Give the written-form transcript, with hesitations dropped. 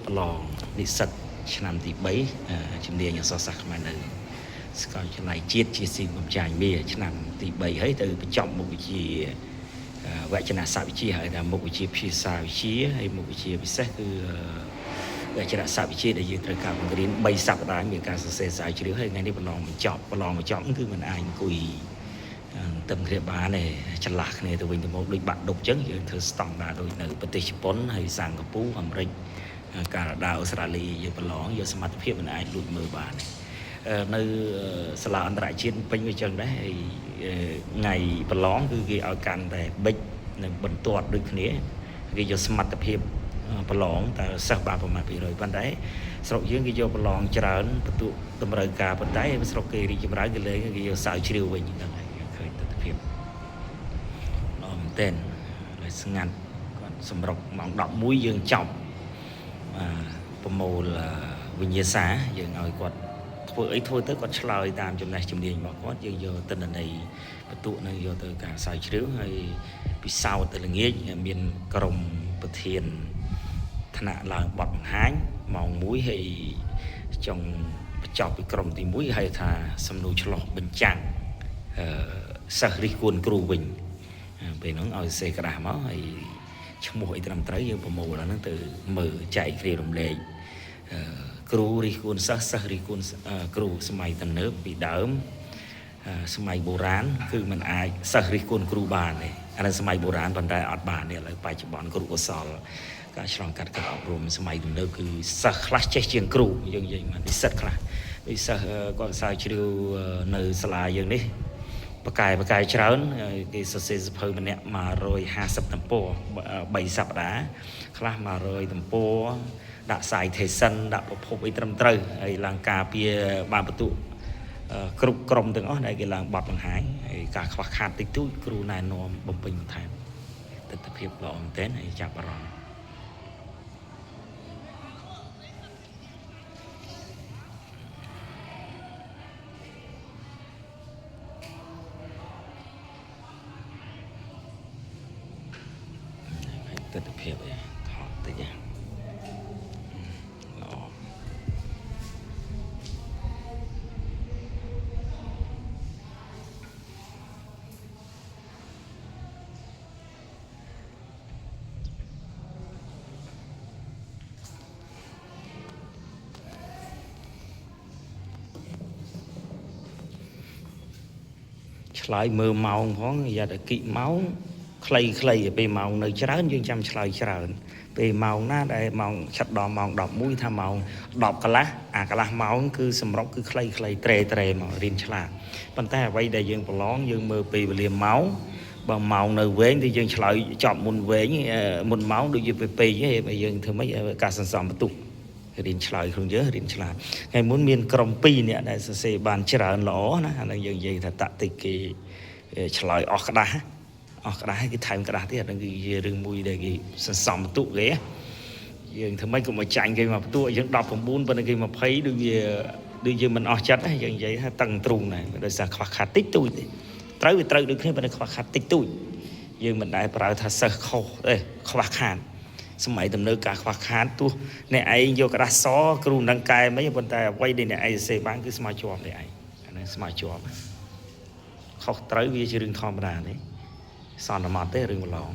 ប្រឡងនិស្សិតឆ្នាំទី3ជំនាញអក្សរសាស្ត្រខ្មែរនៅសាកលវិទ្យាល័យជាតិជាស៊ីមកំចាញមាឆ្នាំទី3ហើយទៅបញ្ចប់មុខវិជ្ជាវចនសាស្ត្រវិទ្យាហើយថាមុខវិជ្ជាភាសាវិទ្យាហើយមុខវិជ្ជាពិសេសគឺវចនសាស្ត្រវិទ្យាដែលយើងត្រូវការបង្រៀន3សប្តាហ៍មានការសរសេរស្រាវជ្រាវហើយថ្ងៃនេះប្រឡងបញ្ចប់ប្រឡងបញ្ចប់គឺមិនអាចអង្គុយ ទឹមគ្នាបានទេចន្លះគ្នាទៅវិញទៅមកដូចបាក់ដប់ចឹងយើងធ្វើស្តង់ដារដូចនៅប្រទេសជប៉ុនហើយសិង្ហបុរីអាមេរិកកាណាដាអូស្ត្រាលីយើងប្រឡងយកសមត្ថភាពមិនអាចលួចមើលបានទេនៅសាលាអន្តរជាតិពេញវាចឹងដែរហើយថ្ងៃប្រឡងគឺគេឲ្យកាន់តែបិចនិងបន្ទាត់ដូចគ្នាគេយកសមត្ថភាពប្រឡងតើសិស្សបានប្រមាណ200ប៉ុន្តែស្រុកយើងគេយកប្រឡងច្រើនបន្ទុកតម្រូវការប៉ុន្តែស្រុកគេរីកចម្រើនគេលេងគេយកសាវជ្រាវវិញហ្នឹងហើយយើងឃើញទស្សនភាពល្អមែនទែនហើយស្ងាត់គាត់សម្រុកម៉ោង11យើងចប់ប្រមូលវិញ្ញាសាយើងឲ្យគាត់ធ្វើអីធ្វើទៅគាត់ឆ្លើយតាមចំណេះជំនាញរបស់គាត់យើងយកទិន្នន័យបន្ទុកនឹងយកទៅការសាវជ្រាវហើយពិសោធន៍ទៅល្ងាចមានក្រុមប្រធានថ្នាក់ឡើងបទបង្ហាញម៉ោង1ហើយចុងបញ្ចប់ពីក្រុមទី1ហៅថាសំណួរឆ្លោះបញ្ចាំងអឺសិស្សរិះគួនគ្រូវិញពេលហ្នឹងឲ្យសេក្រាស់មកហើយឈ្មោះអីត្រឹមត្រូវយើងប្រមូលអាហ្នឹងទៅមើលចែកគ្រារំលែកគ្រូរិះគួនសិស្សសិស្សរិះគួនគ្រូសម័យទំនើបពីដើមសម័យបុរាណគឺมันអាចសិស្សរិះគួនគ្រូបានទេអានេះសម័យបុរាណប៉ុន្តែអត់បានទេឥឡូវបច្ចុប្បន្នគ្រូកុសលការឆ្លងកាត់ការអប់រំសម័យទំនើបគឺសិស្សខ្លះចេះជាងគ្រូយើងនិយាយមកនិស្សិតខ្លះនិស្សិតគាត់សាវជ្រាវនៅសាលាយើងនេះបកកែច្រើនគេសរសេរសភៅម្នាក់150ទំព័រ3សប្តាហ៍ខ្លះ100ទំព័រដាក់ citation ដាក់ប្រភពអីត្រឹមត្រូវហើយឡើងការពារបានបន្ទុកគ្រប់ក្រុមទាំងអស់ដែលគេឡើងបတ်បង្ហាញហើយការខ្វះខាតតិចតួចគ្រូណែនាំបំពេញបន្ថែមទស្សនភាពល្អមែនទែនហើយចាប់អារម្មណ៍ទស្សនភាពអីថតតិចល្អឆ្លើយមើលម៉ោងផងយ៉ាតគិម៉ោងខ្លីៗពេលម៉ោងនៅច្រើនយើងចាំឆ្លើយច្រើនពេលម៉ោងណាដែលម៉ោងឆាត់ដល់ម៉ោង11ថាម៉ោង10កន្លះអាកន្លះម៉ោងគឺសម្រុកគឺខ្លីៗត្រេត្រេមករៀនឆ្លាតប៉ុន្តែអ្វីដែលយើងប្រឡងយើងមើលពេលវេលាម៉ោងបើម៉ោងនៅវែងទៅយើងឆ្លើយចប់មុនវែងមុនម៉ោងដូចជាពេលពេកទេបើយើងធ្វើម៉េចការសន្សំបន្ទុករៀនឆ្លើយខ្លួនយើងរៀនឆ្លាតថ្ងៃមុនមានក្រុម2នាក់ដែលសរសេរបានច្រើនល្អណាអានឹងយើងនិយាយថាតាក់ទិកគេឆ្លើយអស់ក្តាស់អស់ក្តាស់គេថែមក្តាស់ទៀតអានឹងគឺជារឿងមួយដែលគេសន្សំបន្ទុកគេយើងធ្វើម៉េចកុំឲ្យចាញ់គេមកបន្ទុកយើង19ប៉ុន្តែគេ20ដូចវាដូចយើងមិនអស់ចិត្តយើងនិយាយថាតឹងទ្រូងដែរដោយសារខ្វះខាតតិចតួចទេត្រូវវាត្រូវដូចគ្នាប៉ុន្តែខ្វះខាតតិចតួចយើងមិនដែលប្រើថាសិស្សខុសទេខ្វះខាតសម័យទំនើបការខ្វះខាតទោះអ្នកឯងយកក្តារសគ្រូមិនដឹងកែមិនប៉ុន្តែអ្វីដែលអ្នកឯងសរសេរបានគឺស្មើជាប់អ្នកឯងអានេះស្មើជាប់ខុសត្រូវវាជារឿងធម្មតាទេសន្មត់ទេរឿងប្រឡង